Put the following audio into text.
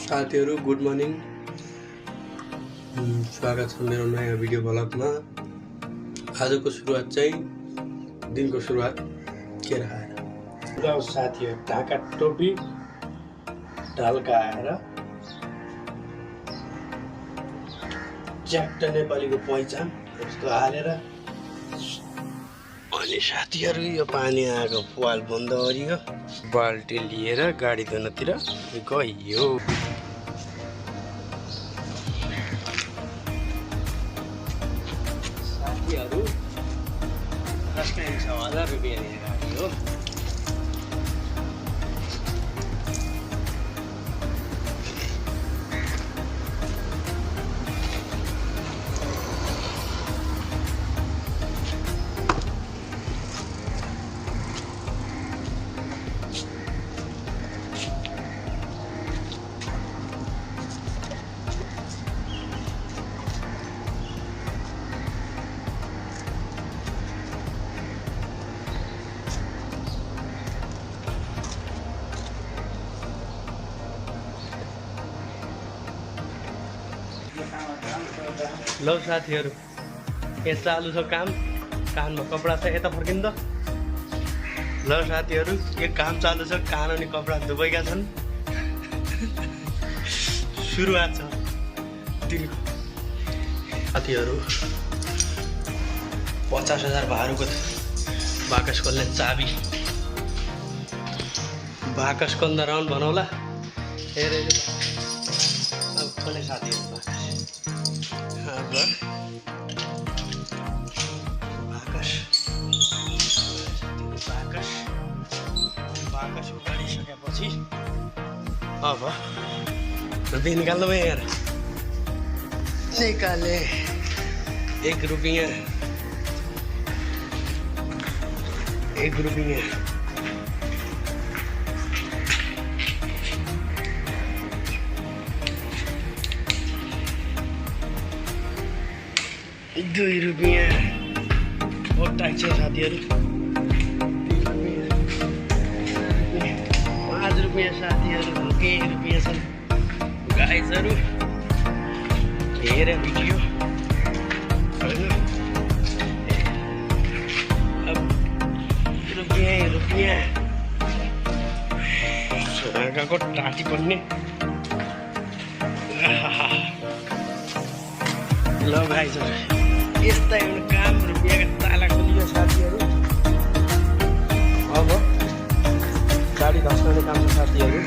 साथीहरु good morning. स्वागत छ मेरो नयाँ भिडियो ब्लगमा। आजको सुरुवात चाहिँ दिनको सुरुवात के राखेर ल साथीहरु ढाका टोपी ढल्काएर च्याप्ट नेपालीको पहिचान यस्तो हालेर अनि साथीहरु यो पानी आएको पाल बन्द गरियो। बाल्टी लिएर गाडी धुनतिर गयो। साथीहरु कसकै 1000 रुपैयाँ लिएर आयो। ल साथीहरु यहाँ चालु छ काम। कानमा कपडा छ, यता फर्किनु त। ल साथीहरु यो काम चालु छ, कान अनि कपडा दुबैका छन्। सुरुवात छ दिनको। साथीहरु 50,000 भारूको बाकस खोल्ने चाबी बाकस कन्दा राउन्ड भनौला। हेरे अब खोले साथीहरु बाकस उगाडिसकेपछि अब रुपियाँ निकाल्नु भयो यार। निकाले 1 रुपियाँ 1 रुपियाँ 2 रुपियाँ बहुत टाइट छ साथीहरु। 5 रुपियाँ साथीहरु 1 रुपियाँ छन्। गाइजहरु हेरे भिडियो हैन। अब रुपियाँ सोनाको टाटी बन्ने। ल गाइजहरु यस्ता एउटा काम रुपियाँको ताला खोलियो साथीहरु। अब गाडी धस्काउने काम छ साथीहरु।